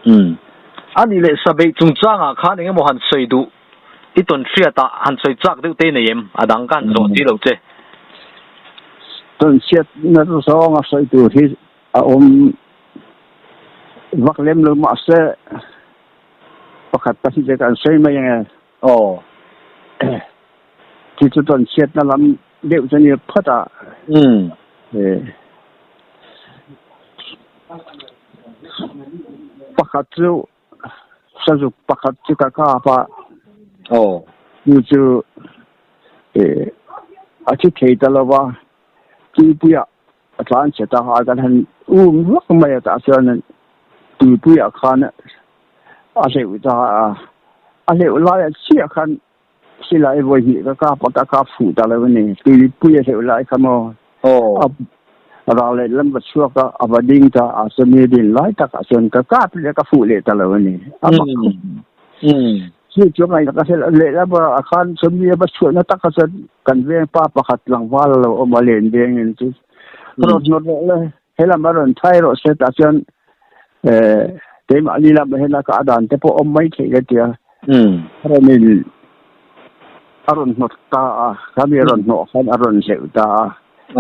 Umm. A nih leh Sabeih chungchangah khan eng emaw han sawi duh i tawn hriatah han sawi chak deuh te i nei em? A dang ka han zawh si lo che. Tawn hriatna zawnga sawi tur hi a awm vak lem lo mahse pakhat pahnih te kan sawi mai ange. Aw. Chu chu tawn chhiatna lam deuh chu a ni phawt a. Umm. Pakhat chu sazuk pakhat chu ka kap a. Aw. Chu chu a thi thei ta lo va, tuipuiah a tlan chhe ta a, kan han um vak mai a tah chuan tuipuiah khan a hleuh ta a, a hleuh laiah chiah khan silai vawi hnih ka kap a, ka kap fuh ta lo a ni. Tuipui a hleuh lai kha maw a ral leh lam va chhuak a, a va ding ta a, chumi din lai takah chuan ka kap leh a, ka fuh leh ta lo a ni. A mak khawp mai. Chu chu ngaihna ka hrilh lehlam a khan chumi a va chhuahna takah chuan kan veng pa pakhat tlangval a lo awm a len vengin chu rawn hnawt rawh le helam a rawn thai rawh se tah chuan keimahni lamah hian a kah dan te pawh awm mai theih ka tia a rawn in a rawn hnawt ta a khami a rawn hnawh khan a rawn hleuh ta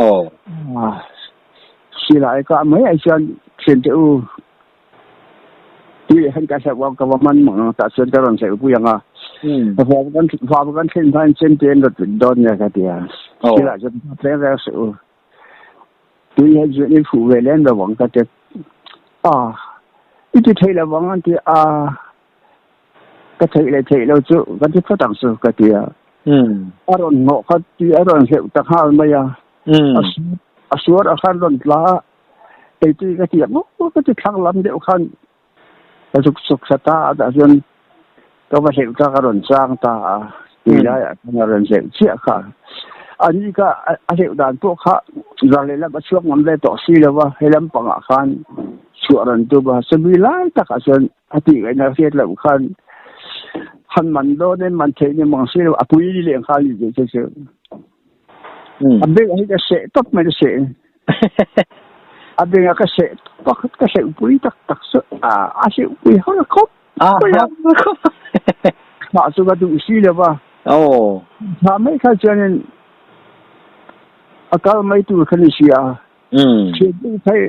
a silai kah mai ai chuan thiante u Tui han ka hleuh a, ka va man mang ang tah chuan ka rawn hleuh pui ang a. Vau kan vau kan thlen hmain chen te an rawt lut dawn nia ka ti a. Thil ah chuan ka reng reng suh u. Tui hian chuan i fuh ve lem lo ang ka ti a. I ti thei lo ang an ti a. Ka theih leh theih lo chu ka ti phawt ang chu ka ti a. A rawn hnawh kha tui a rawn hleuh ta nghal mai a. A suar a khan rawn tla a. Keipui ka ti a maw ka ti thlang lam deuh khan ka zuk chuk sa ta a tah chuan ka va hleuh ta ka rawn chang ta a tui laiah khan a rawn hleuh chiah kha a ni ka a hleuh dan pawh kha zar lehlam a chhuak ngam ve tawh si lo va he lampangah khan chhuah rawn tum a chumi lai takah chuan a tih ngaihna hriat loh khan han man dawn em man theih ni mang si lo a pui leh nghal ni tih chu chu A beng hi ka seh tawp mai ka seh. A beng a ka seh pakhat ka hleuh pui tak tak chu a a hleuh pui har khawp mai a. Thlah chu ka duh si lo va. Thlah mai kha chuanin a kal mai tur kha ni si a. Thiannu phei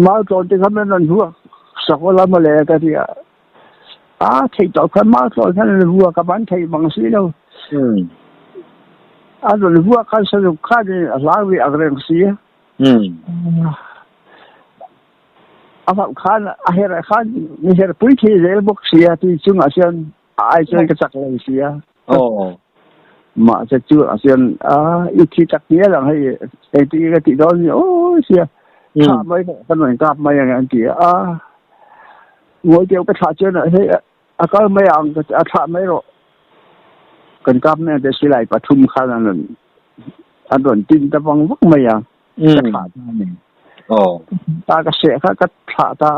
mau tlawn te kha min rawn vuak sak ula mawle ka ti a. A theih tawh khan mau tlawn khan an vuak a ban thei bang si lo. A rawn vuak khan saruk khan a hlau ve ang reng si a. A hlauh khan a herh khan mi herh pui thei zel bawk si a tui chungah chuan a ai chuan ka chak lo si a. Mahse chu ah chuan a i thi tak ngial ang hei engtin nge ka tih dawn ni aw sia thlah mai rawh ka rawn kap mai ang an ti a ngawi deuh ka thlah chuan hei a kal mai ang a thlah mai rawh kan kap mai ang te silai pathum khan an rawn an rawn tin ta vang vak mai a ka thlah ta a ni ta ka seh kha ka thlah ta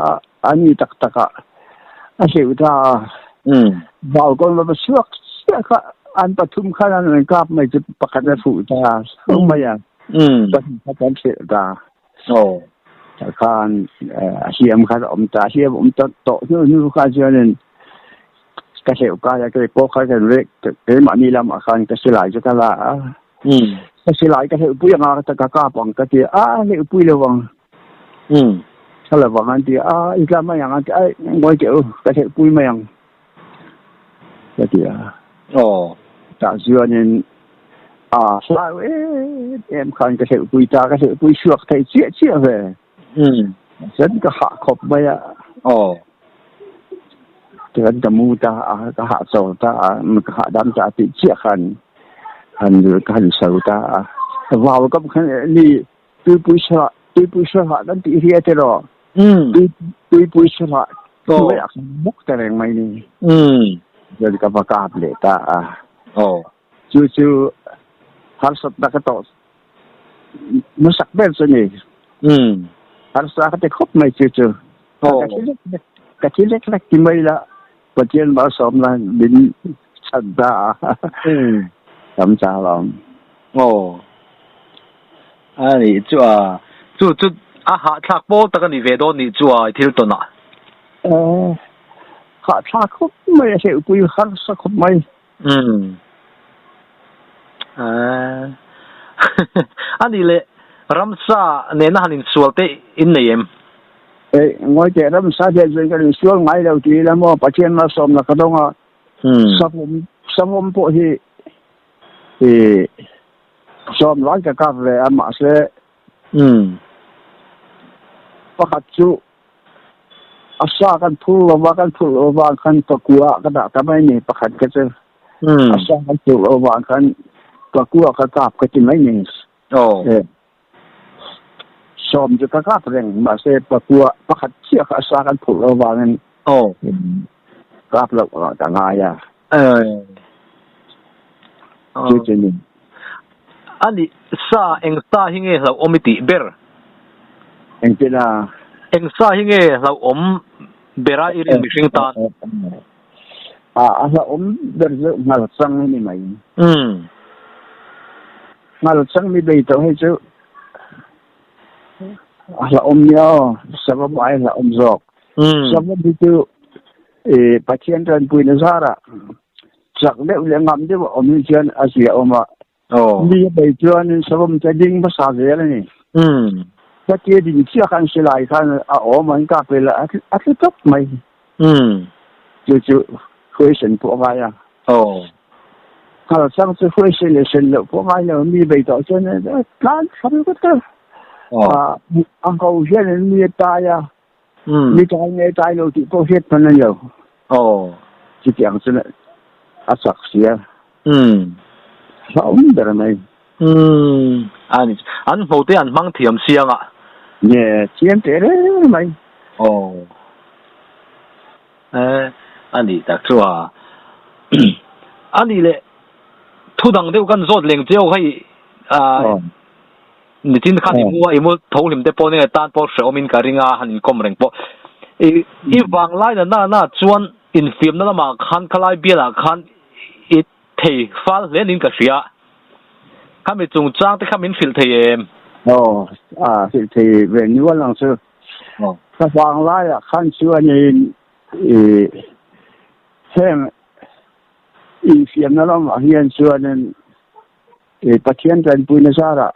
a ni tak tak a a hleuh ta a vau kawn va chhuak chiah kha an pathum khan an rawn kap mai chu pakhat a fuh ta ho mai a pahnih kha kan hrelh ta tah khan a hliam kha a awm ta a hliam awm ta tawh hnu hnu kha chuanin ka hleuh kai a kei pawh kha kan rek keimahni lamah khan ka silai chu ka la a ka silai ka hleuh pui anga ka kap ang ka ti a hleuh pui lo ang Tha lo vang an ti a, i tla mai ang an ti a, ngawi teh u, ka hleuh pui mai ang ka ti a. Tah chuanin a hlau em em khan ka hleuh pui ta, ka hleuh pui chhuak thei chiah chiah ve. Chuan ka hah khawp mai a. Tichuan ka mu ta a, ka hahchawl ta a, ka hahdam ta a tih chiah khan ka han so ta a. Vau kam khan ni Tuipui sarah, tuipui sarah kan tih hi a ti rawh. Tuipui sarah hnuai ah khan buk ta reng mai ni. Chuan ka va kap leh ta a. Chu chu harsatna ka tawh hmasak ber chu ni. Harsa ka ti khawp mai chu chu. Ka thi lek lek ti mai la Pathian malsawmna min chhan ta a. Tam cha lawm. Aw. A nih chu a. Chu chu a hahthlak pawl tak a ni ve dawn nih chu a i thil tawn ah. Hahthlak khawp mai a hleuhpui harsa khawp mai. Umm. A nih leh ramsa nena han insual te in nei em? Ei, ngawi teh ramsa hian chuan kan insual ngai lo tih ila maw Pathian malsawmna ka dawng a, savawm savawm pawh hi i sawm lai ka kap ve a mahse pakhat chu A sa kan phur lo va, kan phurh lo vang khan pakua ah ka dah ta mai ni pakhat kha chu. A sa kan phurh lo vang khan pakua ka kap ka ti mai ni. Sawm chu ka kap reng mahse pakua pakhat chiah kha a sa kan phurh lo vangin kap loh ka ngai a. Chu chu ni. A nih, sa eng sa hi nge hlauhawm i tih ber? Engtin a? Eng sa hi nge hlauhawm bera i rin mihring tan? A, a hlauhawm ber chu ngal chang hi ni mai. Ngal chang mi bei tawh hei chu a hlauhawm nia aw, savawm ai hlauhawm zawk. Savawm hi chu Pathian tanpuina zarah chak deuh leh ngam deuh a awm hi chuan a zia awm a. Mi a bei chuanin savawm te ding hmasa zel a ni. Ka tia ding chiah khan silai khan a awm an kap vel a, a tlu tawp mai. Chu chu hruaisen pawh a ngai a. Nghal chang chu hruaisen leh sen loh pawh a ngai lo, mi bei tawh chuan tlan thla ringawt a. A ngho hianin mi a tai a. Mi tlai nge tlai lo tih pawh hriat hman a ni lo. Chutiang chuan a chak si a. Hlauhawm ber mai. An hmu te an hmang thiam siang a. Nge thiam teh reng mai. A nih tak chu a. A nih leh thu dang deuh kan zawt leng chiau hei. Nichin khan i mu a, i mu tho hlim te pawh nge tan pawh hrehawm in ka ring a, han inkawm reng pawh. I i vanglai na na na chuan infiamna lamah khan khalai bialah khan i thei fal hle niin ka hria. Khami chungchang te kha min hrilh thei em? Aw, a hrilh thei ve nual ang chu. Ka vanglaiah khan chuanin i heng infiamna lamah hian chuanin I Pathian tanpuina zarah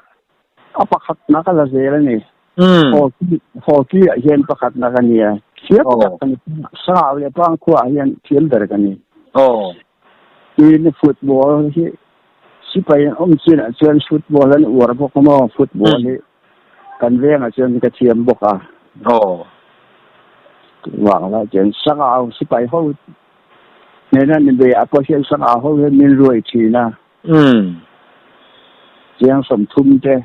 a pakhatna ka la zel a ni. Hockey ah hian pakhatna ka ni a, thiam tak ka ni. Sangau leh Pangkhua ah hian thiam ber ka ni. Tin football hi sipai an awm chinah chuan football an uar bawk a maw, football hi kan vengah chuan ka thiam bawk a. Vang lai chuan Sangau sipai ho nena ni ve ah pawh hian Sangau ho hian min ruai thin a. Chiang 30 te,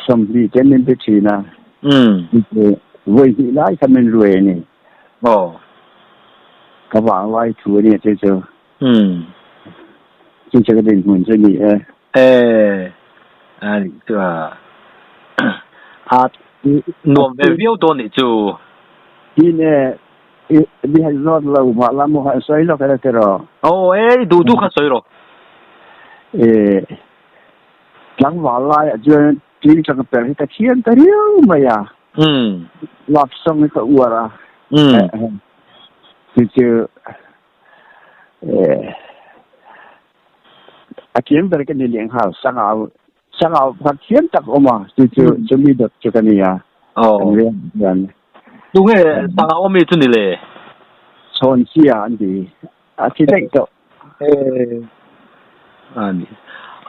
20 te min pe thin a. Vawi hnih lai kha min ruai a ni. Ka vang lai thu a ni a chu chu. Chu chu ka dinhmun chu a ni e. E, a nih chu a. A nuam ve viau dawn nih chu. Tin e, I han zawt lo mah la maw han sawi lawk ela tiraw? Aw e, i duh duh kha sawi rawh. E, tlangval laiah chuan tui tang per hi ka thiam ta riau mai a. Love song hi ka uar a. Chu chu e, a thiam ber ka ni leh nghal sangau sangau pakhat thiam tak awm a, chu chu chumi dawt chu ka ni a. Kan veng hian. Tunge sangau awmi chu ni le? Chhawnchia an ti. A thi daih tawh. A ni.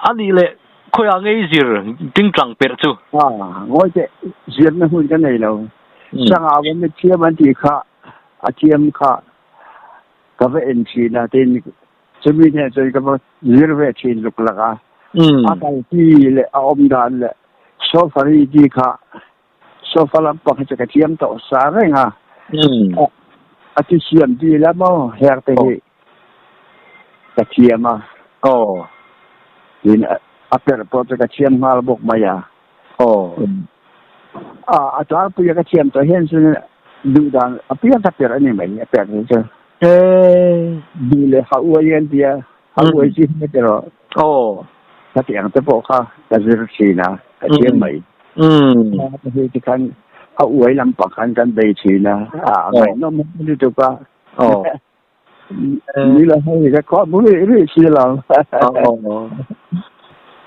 A nih leh khawiah nge i zir tingtang perh chu? A, ngawi teh, zirna hmun ka nei lo. Sangau awmi thiam an tih kha, a thiam kha ka va en thin a, tin chumi hneh chuan ka va zir ve thin luk lak a. A kalpi leh a awm dan leh sofari ti kha Sofa lampang hi chu ka thiam tawh sa reng a. A ti siam ti la maw her te hi ka thiam a. Tin a per pawh chu ka thiam nghal bawk mai a. A tlangpui a ka thiam tawh hian chuan duh dan apiang ka per a ni mai a per hi chu. Duh leh ha uai an tia ha uai chi hi ti rawh. Khatiang te pawh kha ka zir thin a, ka thiam mai. Hei ti khan. A uai lampang khan kan bei thin a, a ngaihnawm lutuk a. Ni lo hei ka khaw mu rih rih si lo.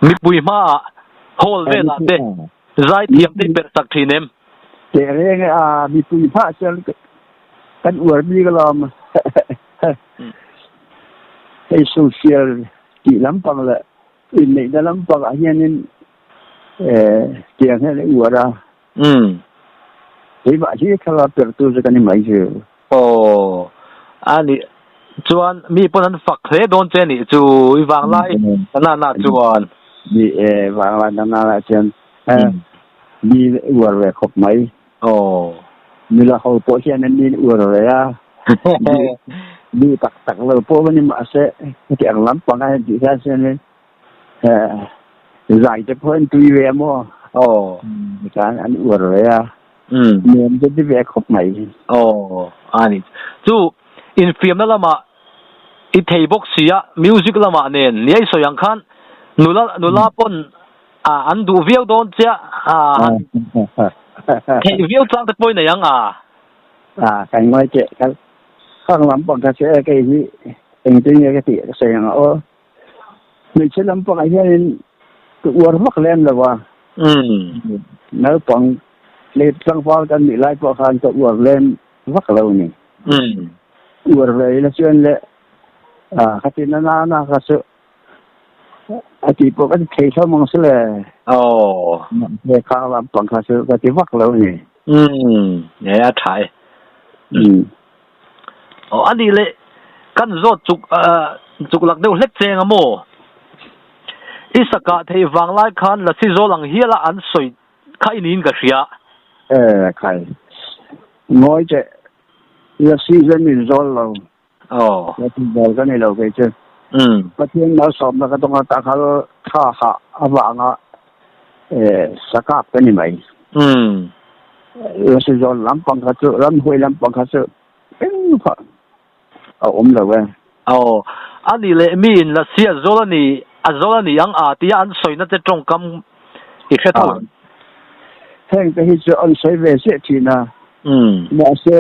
Mipui hmaah hall velah te zai thiam te i perh sak thin em? Teh reng e a, mipui hmaah chuan kan uar bik alawm. Hei social tih lampang leh inneihna lampangah hianin tiang hian a uar a. Keimah hi thlalak perhtu chu ka ni mai chu. Aw, a nih chuan mi pawn an fak hle dawn che nih chu i vanglai nana chuan. Ni e, vanglai nana chuan mi uar ve khawp mai. Aw. Nula ho pawh hian an nin uar ve a. Duh tak tak lo pawh va ni mahse heti ang lampang a hei tih hian chuanin zai te pawh an tui ve a maw? Aw. Chuan an uar ve a. Nuam te ti ve khawp mai. Aw, a ni. Chu infiamna lamah i thei bawk si a, music lamah nen nia i sawi ang khan nula nula pawn an duh viau dawn chiah a, han theih viau chang te pawh i nei ang a. A, kan ngawi teh kha khang lampang kha che kei hi engtin nge ka tih ka sawi ang a aw. Hmeichhe lampangah hianin ka uar vak lem lo a. Naupang leh tlangval kan nih lai pawh khan ka uar lem vak lo a ni. Uar ve ila chuan le ka ti na na na kha chu a tih pawh ka ti thei hlawm ang sile. Mahse khang lampang kha chu ka ti vak lo a ni. Nge a tha e. Aw a nih leh kan zawt chuk chuk lak deuh hlek cheng a maw? I sakah theih vang lai khan Lasi zawl ang hial a an sawi kha i niin ka hria. E khai. Ngawi teh. Lasi zawl min zawl lo. Aw. Lasi zawl ka ni lo kei chu. Pathian malsawmna ka tawng a tah kha tha hah avanga sakap ka ni mai. Lasi zawl lampang kha chu ramhuai lampang kha chu engmah a awm lo e. Aw, a nih leh mi in Lasi a zawl a ni, a zawl a ni ang a tia an sawina te tawngkam i hre tho em? Heng te hi chu an sawi ve ziah thin a, mahse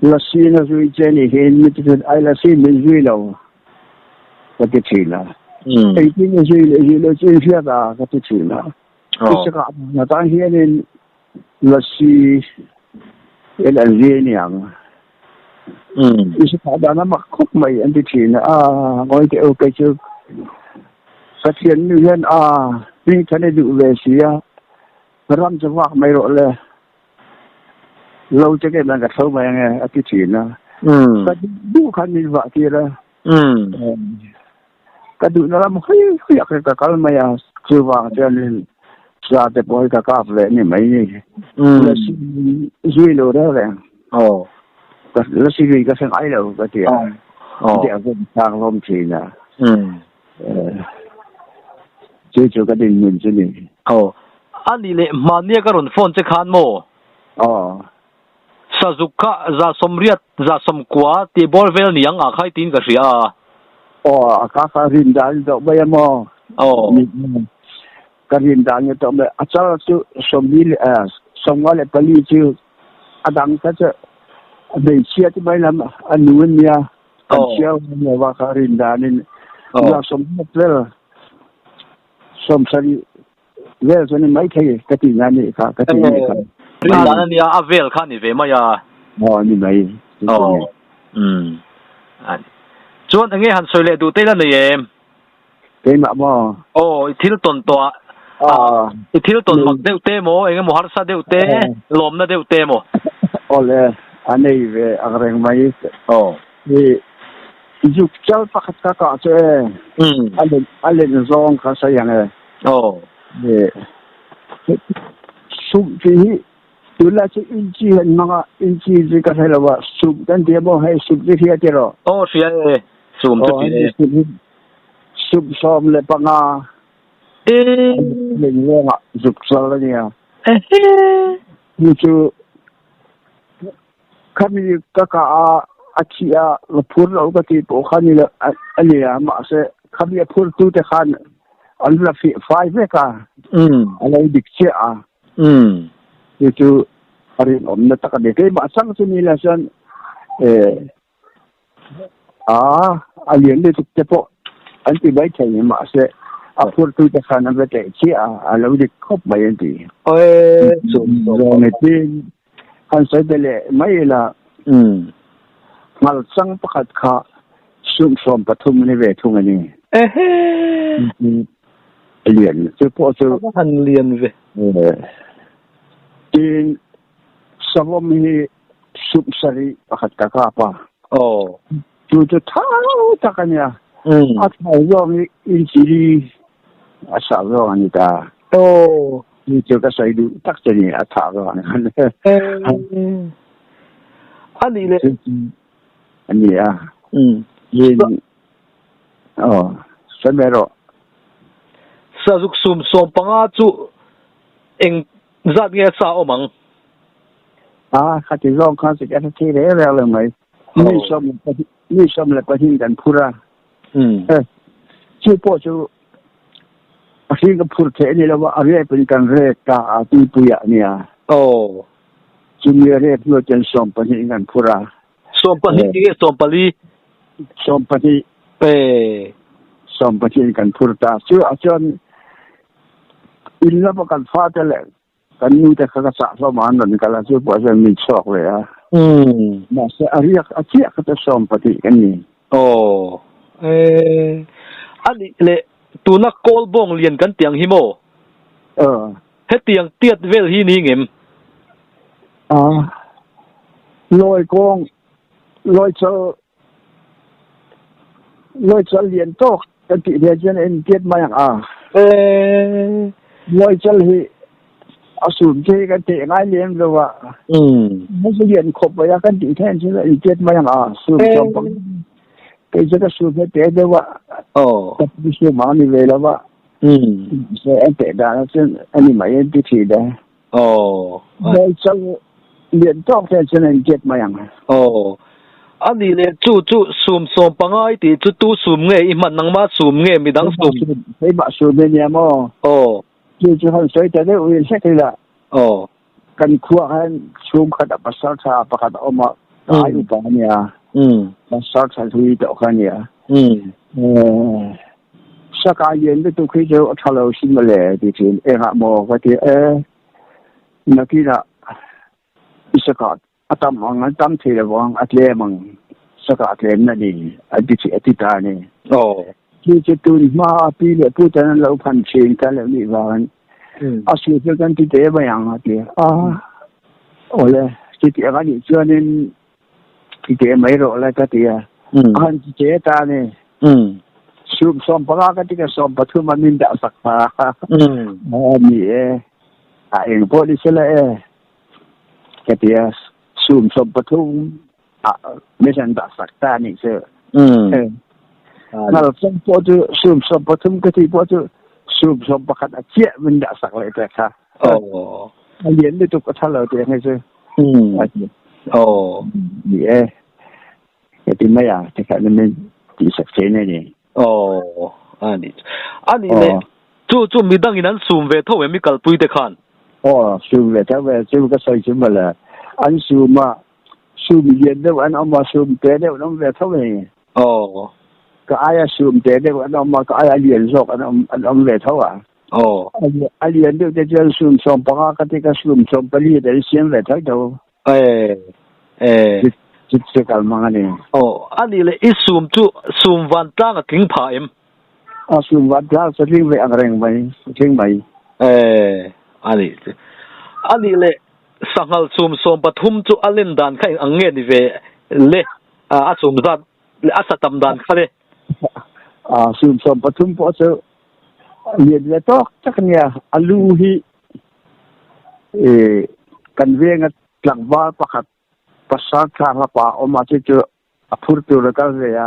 Lasi na zui che ni hian mi te chuan ai Lasi min zui lo ka ti thin a, engtin a zui leh zui lo chu in hriat a ka ti thin a, Isaka atan hianin Lasi in an zui a niang. Isaka dan a mak khawp mai an ti thin a, a ngawi teh u kei chu ka thiannu hian a hmingthan i duh ve si a, ram chu vak mai rawh le, lo che kei man ka tho mai ange a ti thin a, ka duh khan min vah tir a. Ka duhna lam hawi hawi ah ka kal mai a, chuvang chuanin sa te pawh hi ka kap leh ni mai ni. Lasi zui lo reng reng. Lasi zui ka hre ngai lo ka ti a. Ti a vawm chang hlawm thin a. Chu chu ka dinhmun chu ni. A nih leh hmania ka rawn phone che khan maw? Sazuk kha 180, 90 tih bawr vel ni ang ah khai tiin ka hria a. Aw, a ka kha rin dan ni tawh mai a maw? Aw. Ka rin dan ni tawh mai. A chal chu sawmli leh eh 54 chu a dang kha chu a hmeichhia te mai lam a nu an nia. Kan chhiar lo va kha rin danin 180 vel 70 Vel chu a ni maithei ka tih na nih kha, ka tih nih kha. Rin dan a nia, a vel kha a ni ve mai a. Aw, a ni mai. Aw, umm. Chuan enge han sawi leh duh te ila nei em? Keimah maw? Aw, i thil tawn tawh ah, i thil tawn mak deuh te maw, eng emaw harsa deuh te, lawmna deuh te maw? Aw le, a nei ve ang reng mai. Aw. I zuk chal pakhat ka kah chu e, a len zawng kha sawi ang e. Aw. Sum tih hi tunlai chu inchi an hmang a, inchi chu ka hre lo a, sum kan ti a maw hei sum chu hria tiraw? Aw hria e, sum chu hria e. Sum 15 leng lengah zuk chal a nia. Chu chu khami ka kah a, a thih a, va phur lo ka tih pawh kha ni lo a ni a, mahse khami a phur tu te khan an la fih fai vek a, a lo dik chiah a, chu chu. A rinawmna tak a ni. Keimah chang chu ni la chuan a a lian lutuk te pawh an ti mai thei ni mahse a phurtu te khan an va teh chiah a, a lo dik khawp mai an ti. Zawng tin han sawi be leh mai ila ngal chang pakhat kha sumsawm pathum a ni ve thung a ni. A lian chu pawh chu. A va han lian ve. Tin savawm hi sup sarih pakhat ka kap a. Aw. Chu chu thau tak a nia. A thau zawng hi inch li a sah zawng a ni ta. Aw. Chu chu ka sawi duh tak che ni a thah zawng a ni. A nih le. A ni a. Tin aw sawi mai rawh. Sazuk sum sawm panga chu eng zat nge a sa awm ang? A, khati zawng khan chu ka hre thei reng reng lo mai. Mi sawm mi sawm leh pahnih kan phur a. Chu pawh chu a hring ka phur theih a ni lo va, a rep in kan rek ta a tuipuiah a nia. Aw. Chumi a rep hnuah chuan sawm pahnih in kan phur a. Sawm pahnih nge sawm pali? Sawm pahnih. E. Sawm pahnih in kan phur ta. Chu ah chuan in lama kan fate leh kan nu te kha ka chah hlawm a, an rawn kal a, chu pawh chuan min chhuak ve a. Mahse a riak a chiah kha chu sawm pahnih kan ni. Aw. E. A nih leh tuna kawl bawng lian kan tih ang hi maw? Aw. Hetiang tiat vel hi ni ngem? A, lawi kawng, lawi chal, lawi chal lian tawk kan tih hian chuan a intiat mai ang a. E. Lawi chal hi a sum te hi kan teh ngai lem lo a. Hmasa lian khawp mai a kan tih theih chuan a intiat mai ang a, sum sawm pang. Kei chu ka sum he te deuh a. Aw. Ka pu sum ang ni ve lo a. Se an teh dan chuan a ni mai an ti thin a. Aw. Lawi chal lian tawk te chuan an intiat mai ang. Aw. A nih leh chu chu sum sawm pangai tih chu tu sum nge i hman nangmah sum nge midang sum? Keimah sum hi nia maw? Aw. Chu chu han sawi ta deuh in hlek ila. Aw. Kan khuah khan chhungkhat a pasal tha pakhat a awm a, ka ai upa a nia. Pasal tha hlui tawh kha a nia. Saka lian lutuk hi chu a tha lo sin mawle ti thin. Engah maw ka ti e, nakinah i saka a tam ang, an tam thei lo ang, a tlem ang, saka a tlem na ni an ti a ti ta a ni. Chu chu tun hma a pi leh pu ten an lo phan thin kan lo nih vangin a su chu kan ti te mai ang a ti a. Awle, chutiang a nih chuanin ti te mai rawh le ka ti a. A han ti te ta a ni. Sum sawm panga ka ti ka sawm pathum a min dah sak ta a. Ni e, a eng pawh ni sela e ka ti a. Sum sawm pathum a min han dah sak ta a nih chu. Ngal sawm pawh chu sum sawm pathum ka tih pawh chu sum sawm pakhat a chiah min dah sak leh pek kha. A lian lutuk a tha lo tih ang hi chu. Aw. Ni e. Ka ti mai a, tikhan min tih sak thei na ni. Aw, a ni. A nih leh, chu chu midangin an sum ve tho em i kalpui te khan? Aw, sum ve tho ve, chu ka sawi chu mawle. An sum a, sum lian deuh an awm a, sum te deuh an awm ve tho e. Aw. Ka aia sum te deuh an awm a, ka aia lian zawk an awm an awm ve tho a. Aw. A lian deuh te chuan sum sawm panga ka ti ka sum sawm pali te an siam ve tho tho. E, e. Chit chu kal mang a ni. Aw, a nih leh i sum chu sum vantlang a tling phah em? A sum vantlang chu tling ve ang reng mai, a tling mai. E, a nih chu. A nih leh sanghal sum sawm pathum chu a len dan kha eng ang nge ni ve le? A sum zat leh a sa tam dan kha le? A sum sawm pathum pawh chu lian ve tawk tak a nia. A lu hi e kan venga tlangval pakhat pasal thla hlapa awm a chu chu a phur tur a kal ve a.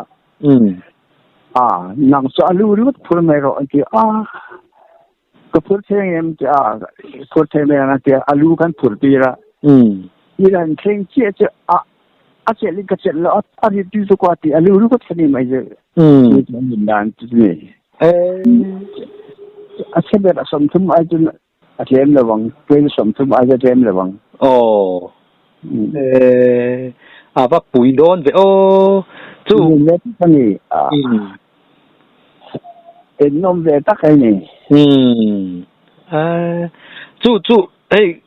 A nang chu a lu ringawt phur mai rawh an ti a. Ka phur thei ang em ti a phur thei mai ang an ti a. A lu kan phur tir a. Tir han thleng chiah chu a a chelh in ka chelh lo a rit lutuk a ti a lu ringawt kha ni mai chu. Chu chu an in dan chu ni. A chhe ber a sawmthum ai chu a tlem lo ang, tlem sawmthum ai chu a tlem lo ang. Aw. E a va pui dawn ve aw. Chu. Le tak ani. En nawm ve tak a ni. Chu chu hei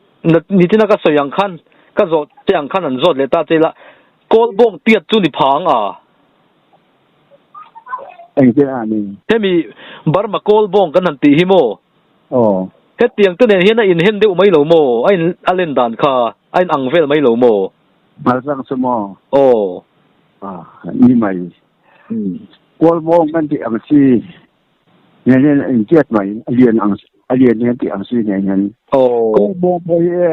nichina ka sawi ang khan ka zawh te ang khan an zawt leh ta che ila Kawlbawng tiat chu ni phang a. Engtin a ni? Hemi Burma Kawlbawng kan han tih hi maw? Aw. Hetiang te nen hian a inhen deuh mai lo maw? A in a len dan kha a in ang vel mai lo maw? Malchang chu maw? Aw. Ah, ni mai. Kawlbawng kan tih ang chi nen hian a intiat mai, a lian ang a lian hian tih ang chi nen hian. Aw. Kawlbawng pawh hi e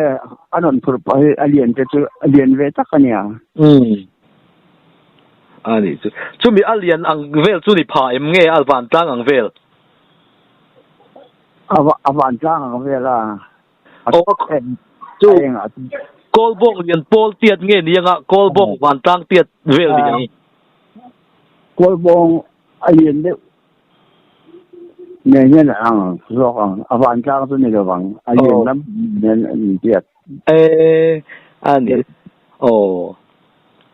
a rawn phurh pah hi a lian te chu a lian ve tak a nia. Umm. A nih chu. Chumi a lian ang vel chu ni pha em nge a vantlang ang vel? A a vantlang ang vel a. Aw chu Kawlbawng lian pawl tiat nge ni anga Kawlbawng vantlang tiat vel ni ang? Kawlbawng a lian deuh nen hian a ang zawk ang. A vantlang chu ni lo vang. A lian lam nen an intiat. E a ni. Aw.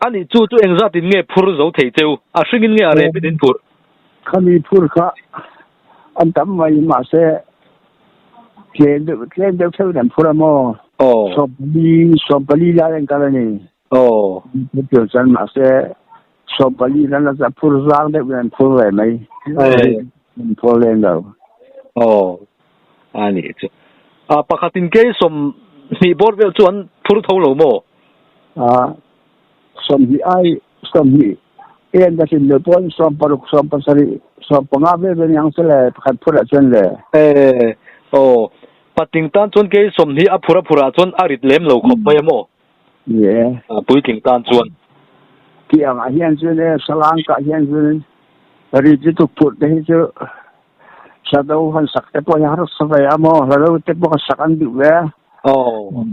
A nih chu chu engzat in nge phur zo thei cheu? A hring in nge a rep in in phurh? Khami phur kha an tam mai mahse tlem deuh tlem deuh theuhin an phur a maw? Aw. Sawmpali sawmpali lai an kal a ni. Aw. Phur chuan mahse sawmpali nan a phur zang deuh in an phur ve mai. An phur lem lo. Aw. A nih chu. A pakhat in kei sawmhnih bawr vel chu an phur tho lo maw? A sawmhnih ai sawmhnih en ka hlim lo pawn sawmparuk sawmpasarih sawmpanga vel vel ang se le pakhat phur ah chuan le. E aw patling tan chuan kei sawmhnih a phur a phur ah chuan a rit lem lo khawp mai a maw? Ni e. Puitling tan chuan. Tih ang ah hian chuan e salang kah hian chuan rit lutuk phurh te hi chu Sado han sak te pawh hi harsa ve a maw hlado te pawh sak an duh ve. Aw.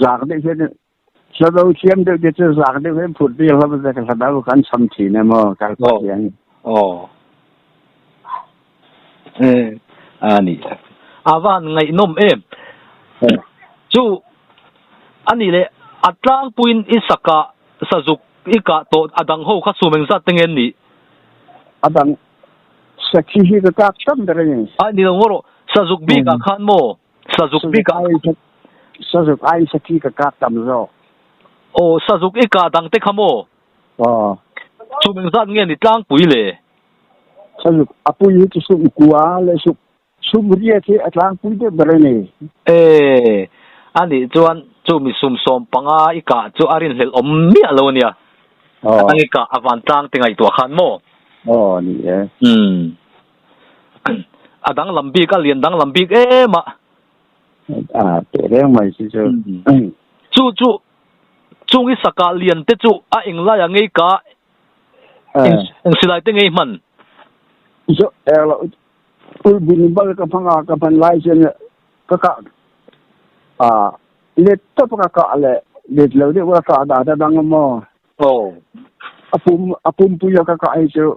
Zak deuh hian Sado thiam deuh te chu zak deuh hian phurh tir hlawm te hlado kan cham thin a maw kal pah hian. Aw. Eh a ni. A van ngaihnawm em. Chu ani le a tlangpuiin i saka sazuk i kah tawh a dang ho kha sum engzat te nge an nih? A dang Sakhi hi ka kak tam ber a ni. Ai ni lo ngaw rawh. Sazuk bik ah khan maw? Sazuk bik ah. Sazuk aiin sakhi ka kak tam zawk. Aw, sazuk i kah dang te kha maw? Aw. Chum engzat nge ni tlangpui le? Sazuk a pui hi chu sum kua leh sum sum riat hi a tlangpui deuh ber a ni. E, a nih chuan chu mi sum 15 i kah chu a rinhlelh awm miah lo a nia. Aw. A dang i kah a vantlang te ngaihtuah khan maw? Aw, ni e. Umm. A danglam bik, a lian danglam bik em a. A, teh reng mai si chu. Chu chu, chung i sakah lian te chu a englai ah ngei ka, eng silai te ngei hman? Zo, eng lo, ulbin bal ka hmang a, ka hman lai chuan ka kah, a, let tawp ka kah leh let lo deuh ka kah dan a dang a maw? Aw. A pum a pumpui a ka kah hi chu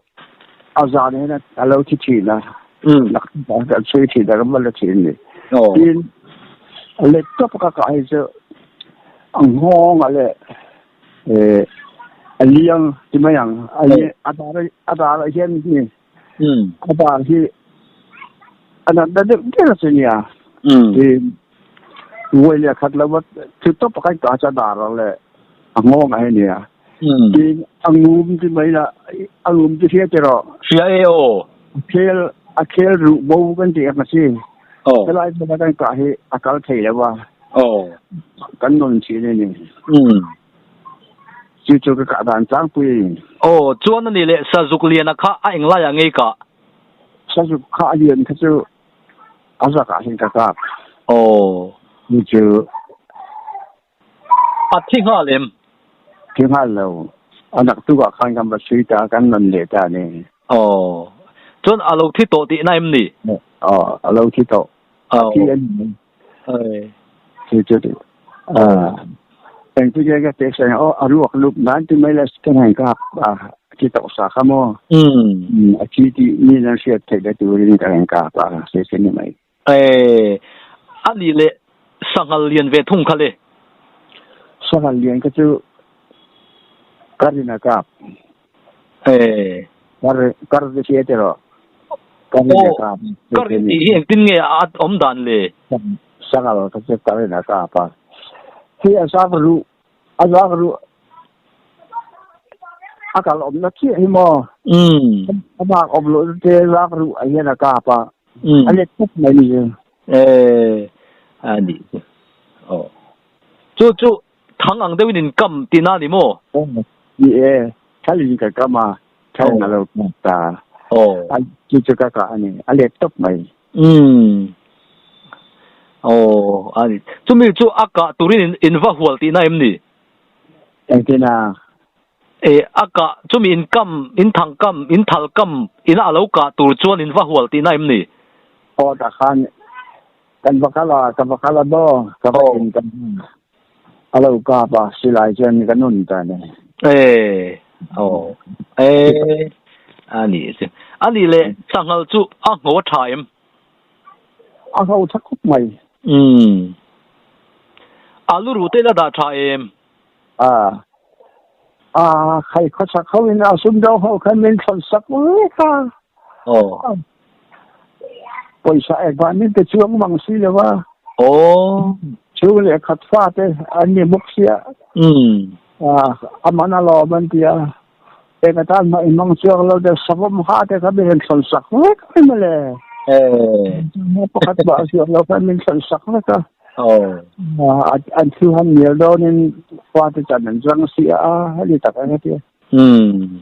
a zan hian a lo thi thin a. Nak kan chhui thin a kan va la thin ni. Aw. Tin a let tawp ka kah hi chu a nghawng a leh eh a liang ti mai ang a a dar a dar ah hian ni a dar hi a natna deuh deuh chu nia. Tin vawi leh khat lo va thu tawp a kan kah chu a dar ah leh a nghawng a nia. Tin a ngum ti mai la a ngum ti hria tiraw. Hria e aw. A khel a khel ruh bo kan tih ang a si. Aw. Helai hmuna kan kah hi a kal thei lo a. Aw. Kan nawn thin a ni. Chu chu ka kah dan tlangpui a ni. Aw, chuan a ni leh Sazuk Liana kha a englai ah ngei kah? Sazuk kha a lian kha chu a zak ah hin ka kap. Aw. Chu chu. A thi nghal em? Thi nghal lo. A naktuk ah khan kan va sui ta, kan nawn leh ta a ni. Aw. Chuan a lo thi tawh tihna em ni? Aw, a lo thi tawh. A thi a ni. Chu chu engtin nge ka teh sawi ang aw, a ruak lup nan ti mai la ka hnaih ka a thi tawh sa kha maw? A thi tih mi nan hriat theih na turin ka rawn kap a, se se ni mai. A nih leh sanghal lian ve thung kha le. Sanghal lian kha chu kar in a kap. Eh. Kar kar te hria te rawh. Kar in a kap. Kar in tih hi engtin nge a awm dan le? Sanghal kha chu kar in a kap a. Hei a zak ruh a zak ruh a kal awmna chiah hi maw? A bak awm loh te zak ruh ah hian a kap a. A let khawp mai ni chu. Eh a nih chu. Aw. Chu chu thang ang deuhin in kam tihna a ni maw? Ni e, thalin ka kam a, thalin a lo kap ta. Aw. A chu chu ka kah a ni, a let tawp mai. Umm. Aw, a ni. Chumi chu a kah turin in in va hual tihna em ni? Engtin a? E, a kah, chumi in kam, in thang kam, in thal kam ina a lo kah tur chuan in va hual tihna em ni? Aw, tah khan Kan va kal a, ka va kal a daw, ka va in ka a lo kap a, silai chuan ka nun ta ni. E, aw, e, a ni chu. A nih le, sanghal chu a ngho a tha em? A ngho tha khawp mai. Umm. A lu ruh te la dah tha em? A, a, khai khawchhak ho in a sumdawng ho khan min thlawn sak vek a. Aw. Pawisa engvah min pe chuang mang si lo a. Aw. Chhung leh khat fa te an ni bawk sia. Umm. A man a lawm an ti a. Eng atan mah in mang chuang lo deuh savawm ha te kha min rawn thlawn sak vek mai mawle. Eh. Pakhat mah a zuar lo khan min thlawn sak vek a. Aw. An thu han mial dawnin fa te chan an chang si a, heti tak ang a ti a. Umm.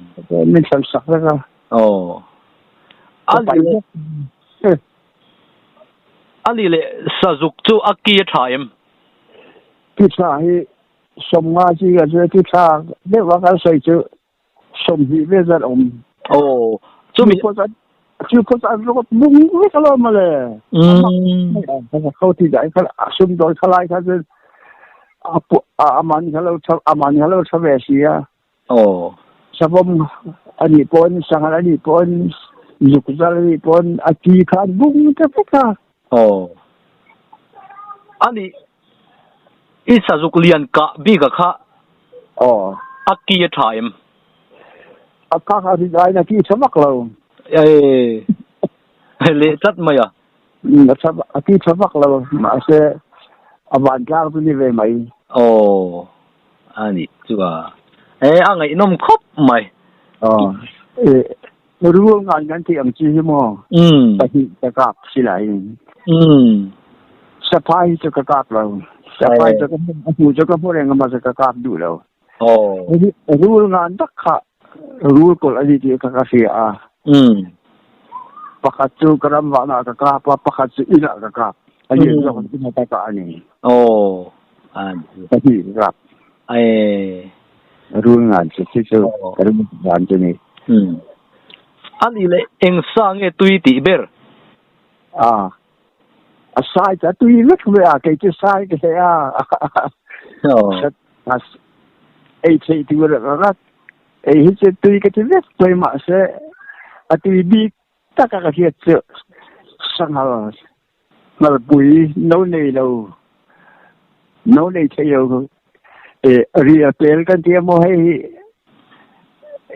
Min thlawn sak vek a. Aw. A ni leh sazuk chu a ki a tha em? Ki tha hi 20 chi ka chu ki tha deuh a kan sawi chu 20 vel zat awm. Aw. Chumi chu pawh chu an rawt bung vek alawm mawle. Kho ti dai kha a sum dawi kha lai kha chu a man kha lo a man kha lo tha ve si a. Aw. Savawm a nih pawn, sanghal a nih pawn, zukzal a nih pawn a ti kha an bung ta vek a. Aw. A nih i sazuk lian kah bik a kha Aw. a ki a tha em? A kha kha rin aiin a ki tha vak lo. Ee. Leh tlat mai a. A tha a ki tha vak lo mahse a vantlang chu ni ve mai. Aw. A nih chu a. E a ngaihnawm khawp mai. Aw. E rul ngan kan tih ang chi hi maw? Umm. Pahnih ka kap si lai. Umm. Saphai hi chu ka kap lo. Saphai chu ka a hmu chu ka hmu reng a mahse ka kap duh lo. Aw. Rul ngan tak kha rul kawlh a ni tih kha ka hria a. Umm. Pakhat chu ka ram vahna ah ka kap a, pakhat chu inah ka kap. A lian zawk inah ka kah a ni. Aw. A ni. Pahnih ka kap. E. Rul ngan chu khi chu ka ring dan chu ni. Umm. A nih leh eng sa nge tui tih ber? A. A sai chu a tui vek ve a, kei chu sai ka hleh a. Aw. Ei theih tur rat ei hi chu tui ka ti vek mai mahse a tui bik tak a ka hriat chu sanghal nghalpui no nei lo no nei thei lo eh rial pel kan ti a maw hei hi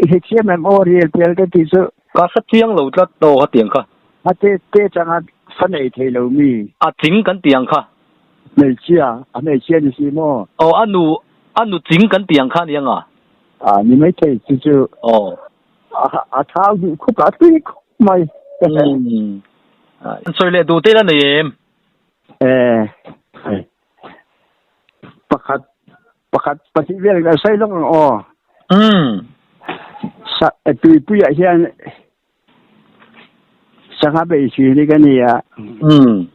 i hrethiam em aw rial pel kan tih chu. Ka hre chiang lo tlat aw hetiang kha. A te te changa fa nei thei lo mi. A ching kan ti ang kha. Hmeichhia, a hmeichhia ni si maw? Aw a nu a nu ching kan ti ang kha nia nga. A ni maithei chu chu. Aw. A thau duh khup a tui khup mai. Umm. Sawi leh duh te la nei em? Eh. Pakhat pakhat pahnih vel kan sawi lawk ang aw. Umm. Sa tuipuiah hian sangha bei thin hi ka ni a. Umm.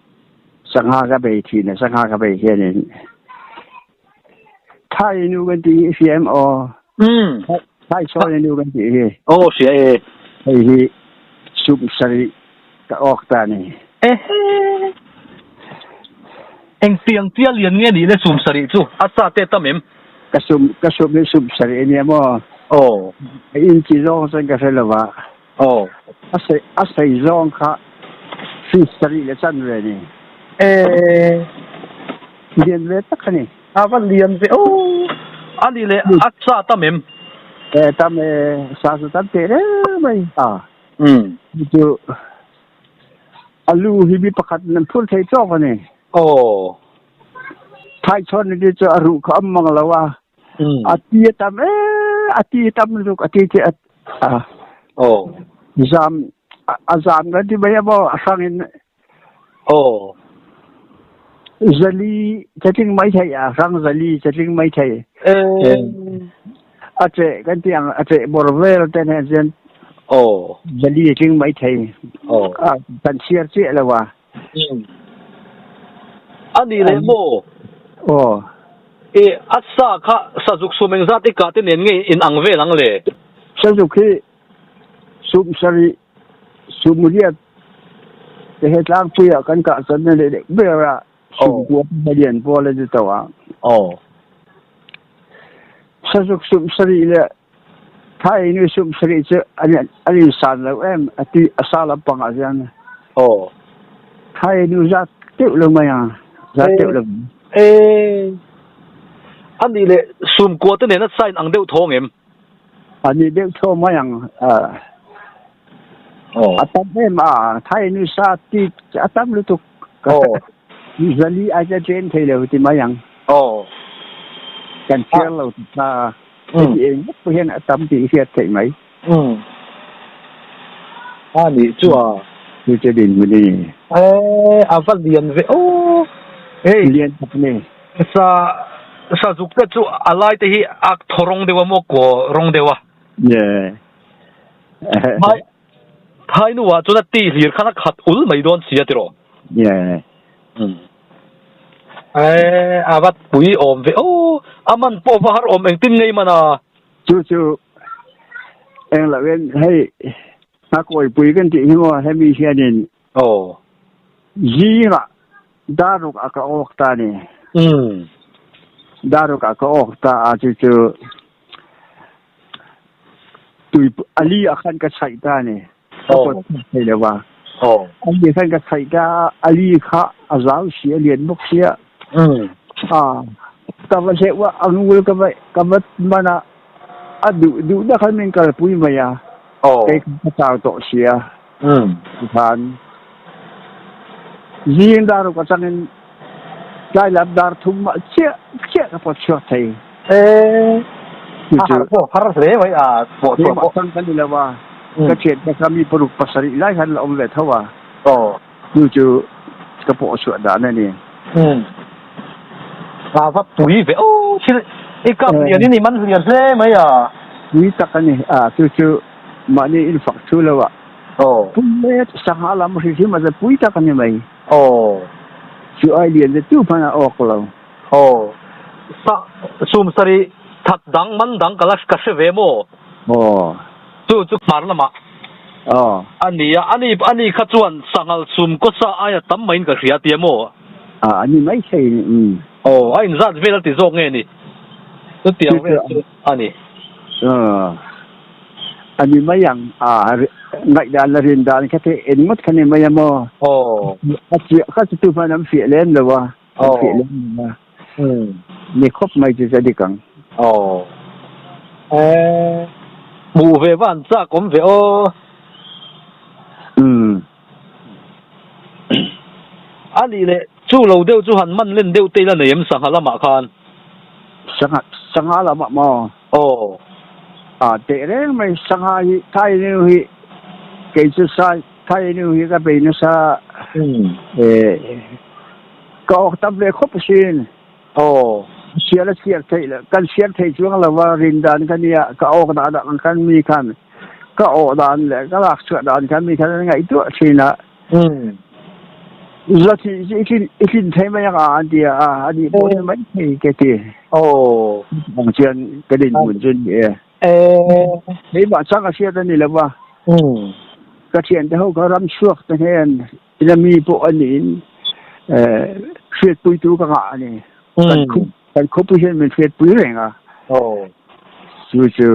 Sangha ka bei thin a, sangha ka bei hianin Thai nu kan tih hi i hria em aw? Umm. Thai sawn nu kan tih hi. Aw hria e. Hei hi sum sarih ka awk ta ni. Ehe. Engtiang tia lian nge nih le sum sarih chu a sa te tam em? Ka sum ka sum hi sum sarih a nia maw? Aw. A inchi zawng chuan ka hre lo va. Aw. A sei a sei zawng kha feet sarih le chan ve ni. Ee. Lian ve tak a ni. A va lian ve aw. Ani leh a sa tam em? E tam e, sa chu tam teh reng mai a. Chu a lu hi mi pakhat nan phur thei tawk a ni. Aw. Thai chhawn ni chu a ruh kha am mang lo a. A ti a tam e, a ti a tam lutuk a ti che a. Aw. Zam a zam kan ti mai a maw a hrang in. Aw. Zali chatling mai thei a hrang zali chatling mai thei. A che kan ti ang a che bor vel ten he chuan. Aw. Zali tling mai thei. Aw. Kan chhiar chiah lo a. Ani leh maw? Aw. E a sa kha sazuk sum engzat i kah te nen nge in ang vel ang le? Sazuk hi sum sarih sum riat te he tlangpuiah kan kah chuan na leh deuh ber a sum kua te lian pawl a ni tawh a. Aw. Sazuk sum sarih leh thai nu sum sarih chu an an insan lo em a ti a sa lampang ah hian. Aw. Thai nu zat deuh lo mai a zat deuh lo. E ani leh sum kua te nen a sign ang deuh thawng em? A ni deuh thaw mai ang. A tam em a, thai nu sa ti a tam lutuk. Zali ai cha chen thei lo ti mai ang. Kan chhiar lo ti ta. Heti eng ngawt pawh hian a tam tih hriat theih mai. A nih chu a. Chu che din hmun i. E, a va lian ve aw. Hei. Lian tak a ni. Sa sazuk te chu a lai te hi a thaw rawng deuh a maw kaw rawng deuh a. Ye. Thai thai hnuah chuan a ti hlir khan a khat ul mai dawn si a tiraw. Ye. E, a va pui awm ve aw. A man pawh va har awm engtin ngei man a. Chu chu eng loh in hei Ngakawipui kan tih hi maw hemi hianin Aw. Zingah daruk a ka awk ta ni. Daruk a ka awk ta a chu chu tui ali a khan ka chaih ta ni. Ka pawt thei lo va. Ali khan ka chaih ta a ali kha a zau si a lian bawk sia. A ka va hleuh a a ngul ka va ka va man a a duh duh na khan min kalpui mai a kei kha ka chau tawh sia tikhan zing dar ruk atangin tlai lam dar thum ah chiah chiah ka pawt chhuak thei chu chu har hle mai a pawh chhuah pawh tang kan ni lo a ka thian te kha mi paruk pasarih lai khan la awm ve tho a Chu chu ka pawh chhuah dan a ni. Umm. A va pui ve aw thil i kap lian in i man hlian hle mai a. Pui tak a ni a chu chu mahni in fak thu lo a. Aw. Pui hle sangha lam hri hrim a pui tak a ni mai. Aw. Chu ai lian ve tu hman a awk lo. Aw. Sa sum sarih that dang man dang ka la ka hre ve maw? Aw. Chu chu hmar lamah Aw. a ni a, ani ani kha chuan sanghal chhum kawsa aia tam maiin ka hria tia maw? A, a ni mai thei ni, umm. Aw, a inzat vel a ti zawk nge ni? Chutiang vel chu a ni. Aw, a ni mai ang. A, ngaihdan la rin dan kha te en ngawt kha ni mai a maw? Aw. A chiah kha chu tu hman an fiah lem lo a. An fiah lem lo a. Ni khawp mai chu chu a dik ang. Aw. Eh, hmuh ve va an chak awm ve aw. Umm. A nih leh chu lo deuh chu han man len deuh te ila nei em sangha lamah khan? Sangha, sangha lamah maw? Aw. A teh reng mai sangha hi thai nu hi kei chu sai thai nu hi ka bei nasa. Eh. Ka awk tam ve khawp asin. Aw. Sial a siar theih lo. Kan siar thei chuang lo va, rin dan ka nia, ka awk dan ang khan mi khan ka awh dan leh ka lak chhuah dan khan mi khan an ngaihtuah thin a. Za thih chu i tlin i tlin thei mai ang a an ti a, a nih pawh ni mai thei ka ti. Aw. Ang chuan ka dinhmun chu ni e. Keimah chang a hriat a ni lo va. Ka thiante ho kha ram chhuak te hnen Ina mi pawh a niin hriatpuitu ka ngah a ni. Kan khawpui hian min hriatpui reng a. Chu chu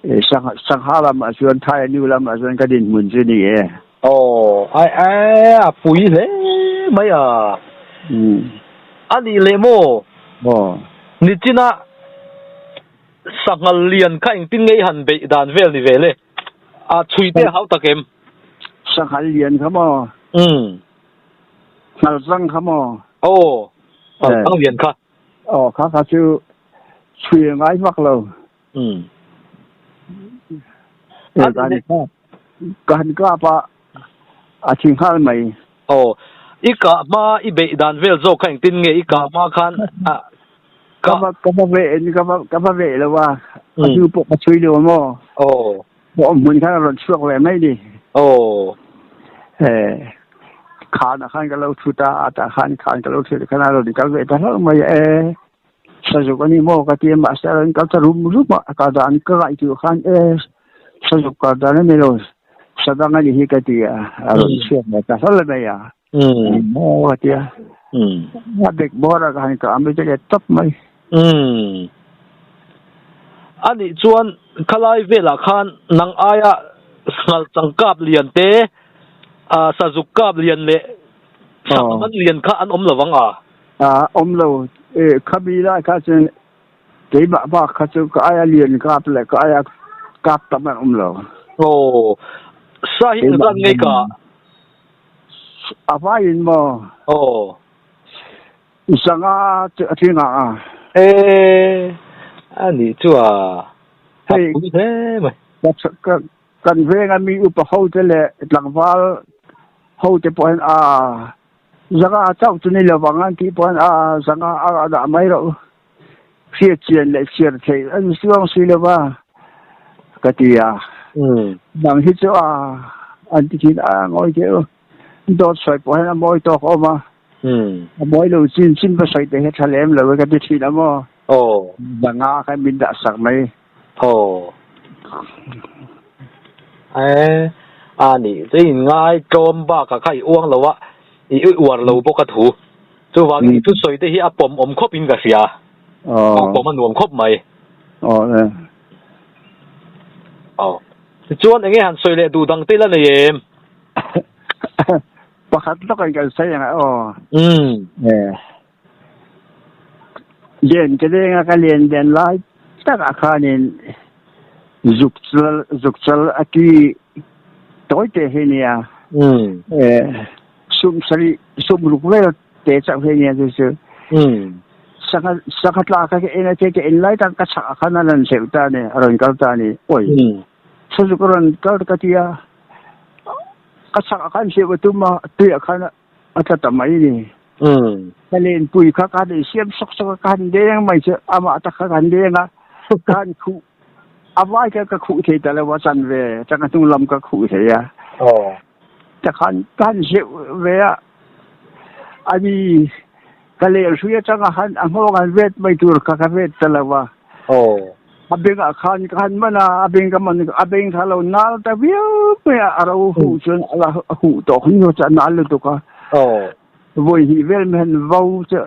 Sangha lamah chuan Thai nu lamah chuan ka dinhmun chu ni e. Aw, ai ai a pui hle mai a. A nih leh maw? Aw. Nichina. Sanghal lian kha engtin nge i han beih dan vel ni ve le? A chhui te a hau tak em? Sanghal lian kha maw? Umm. Nghal chang kha maw? Aw, nghal chang lian kha. Aw, kha kha chu chhui a ngai vak lo. Umm. Ka han kap a, a thi nghal mai. Aw, i kah hma i beih dan vel zawk kha engtin nge i kah hma khan a ka ka va veh in ka va ka va veh lo a, a hnu pawh ka chhui lo maw? Aw. Pawh hmun khan a rawn chhuak ve mai ni. Aw. He khan ah khan ka lo thut a, a tah khan khan ka lo thut khan a rawn kal ve ta hlauh mai a e. Sazuk a ni maw ka ti a, mahse a rawn kal ta rum rum a, a kal dan ka ngaihtuah khan e sazuk kal dan a ni lo, sadang a ni hi ka ti a, a rawn chhuak ve ta hlawl mai a, a ni maw ka ti a, a bek bawr a ka han kah mai chu leh tawp mai. A nih chuan khalai velah khan nang aia ngal changkap lian te, sazuk kap lian leh sangha lian kha an awm lovang a? A awm lo. E, khami lai kha chuan keimah bak kha chu ka aia lian kap leh ka aia kap tam an awm lo. Aw, sa hi engzat ngei ka? A vaiin maw? Aw. Zanga chu a tling a. E, a nih chu a. Hei, a pui hle mai. Ka, kan venga mi upa ho te leh tlangval ho te pawh hian a Zanga chauh chu ni lovang an tih pawhin a zanga a dah mai loh. Hriat chian leh chhiar theih a ni chuang si lova ka ti a. Nang hi chu a an ti thin a ngawi teh u. Dawt sawi pawh hian a mawi tawk a awm a. A mawi lo chin chin va sawi te hi a tha lem lo e ka ti thin a maw. Zanga kha min dah sak mai. Aw. E, a ni, chu in ngai tlawm bakah kha i uang lo a, i uar lo bawk a thu. Chuvangin i thusawi te hi a pawm awm khawp in ka hria. A pawm a nuam khawp mai. Aw e. Aw. Tichuan enge han sawi leh duh dang te ila nei em? Pakhat lawk in kan sawi ang a aw. E. Lian ka leng a, ka lian lian lai takah khanin zukchal zukchal a ki tawi te hi nia. Sum sarih sum ruk vel te chauh hi nia chu chu. Sangha sangha tla kha ka en a te ka en lai tak ka chhak ah khan a rawn hleuh ta ni, a rawn kal ta ni. Oi. Sazuk a rawn kal ka tia. Ka chhak ah khan hleuh a tum a, tui ah khan a tla ta mai ni. Ka lenpui kha ka han insiam sawk sawk a, ka han leng mai chu amah tak kha ka han leng a, ka han khuh a vai kha ka khuh thei ta lo a chan ve atanga hnung lam ka khuh thei a. Ta khan ka han hleuh ve a, ani ka lel hrui atanga han a nghawng han vet mai tur kha ka vet ta lo a. A bengah khan ka han man a, a beng ka man a beng kha lo nal ta viau mai a, a ro huh chuan a la huh tawh khan chu a nal lutuk a. Vawi hnih vel mai han vo chu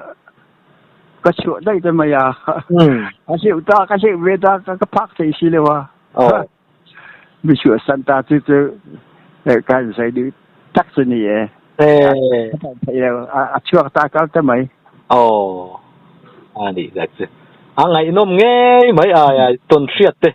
ka chhuah daih ta mai a. A hleuh ta, ka hleuh ve ta, ka phak thei si lo a. Mi chhuah san ta chu chu ka han sawi duh tak chu ni e. Thei lo, a chhuak ta kal ta mai. Aw, a nih tak chu. A ngaihnawm ngei mai a, tawn hriat te.